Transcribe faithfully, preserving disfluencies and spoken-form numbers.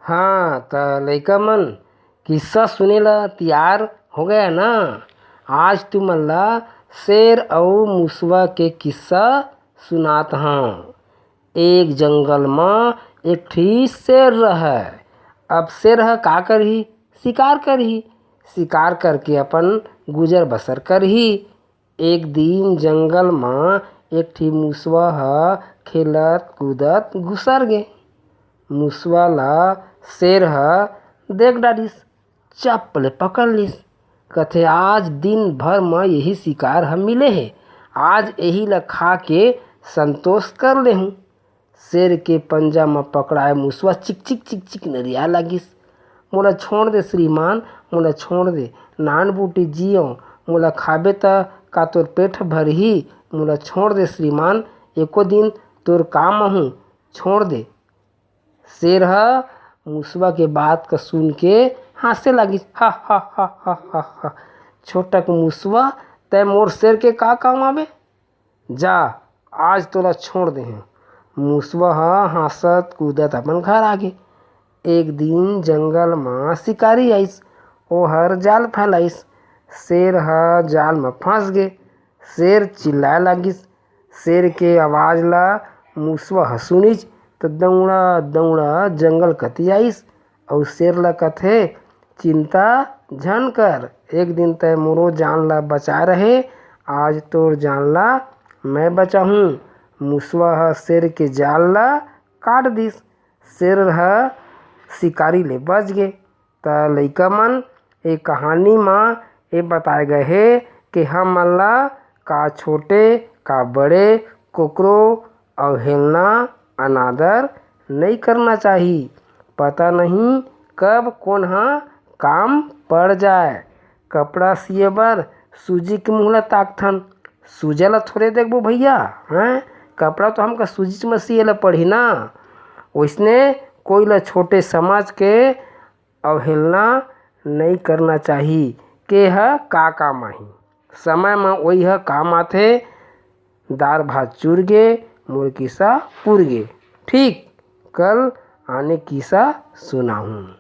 हाँ, त लइका मन, किस्सा सुने ला तियार हो गया ना? आज तुमन ला शेर अउ मुसवा के किस्सा सुनात हंव। एक जंगल म एक ठी शेर रहय। अब शेर ह का करही? शिकार करही। शिकार करके अपन गुजर बसर करही। एक दिन जंगल म एक ठी मुसवा ह खेलत कूदत घुसर गे। मुसवा ला शेर ह देख डारिस, चप ले पकड़ लिस। कथे, "आज दिन भर म यही शिकार ह मिले हे, आज यही ला खा के संतोष कर लेहूं।" शेर के पंजा म पकड़ाए मुसवा चिक चिक चिक चिक नरिया लागिस। "मोला छोड़ दे श्रीमान, मोला छोड़ दे, नान बूटी जियो, मोला खाबे त का तोर पेट भरही? मोला छोड़ दे श्रीमान, एको दिन तोर काम आहूं, छोड़ दे।" शेर ह मुसवा के बात का सुन के हाँसे लागिस, "हा, हा, हा, हा, हा, हा। छोटक मुसवा, तै मोर शेर के का काम आबे? जा, आज तोला छोड़ देहें।" मुसवा ह हाँसत कूदत अपन घर आगे। एक दिन जंगल म शिकारी आइस, ओहर जाल फैलाइस। शेर ह जाल म फंस गे। शेर चिल्लाए लागिस। शेर के आवाज ला मुसवा ह सुनिस, त दौड़ा दौड़ा जंगल कति आइस, अउ शेर ला कथे, "चिंता झन कर, एक दिन तै मोरो जान ला बचाए रहे, आज तोर जान ला मैं बचाहूं।" मुसवा ह शेर के जाल ला काट दिस। शेर ह शिकारी ले बच गे। त लइका मन, ए कहानी म ए बताए गए हे कि हमन ला का छोटे का बड़े कोकरो अवहेलना, अनादर नइ करना चाही। पता नहीं कब कोन ह काम पड़ जाए। कपड़ा सिए बर सूजी के मुँह ला ताकथन, सूजा ला थोड़े देखबो भैया, हैं? कपड़ा तो हमका सूजीच म सिए ला पड़ही ना। ओइसने कोई ला छोटे समझ के अवहेलना नइ करना चाही। के ह का काम आही, समय म ओही ह काम आथे। दार भात चुर गे, मोर किस्सा पुर गे। ठीक, कल आने किस्सा सुनाहूँ।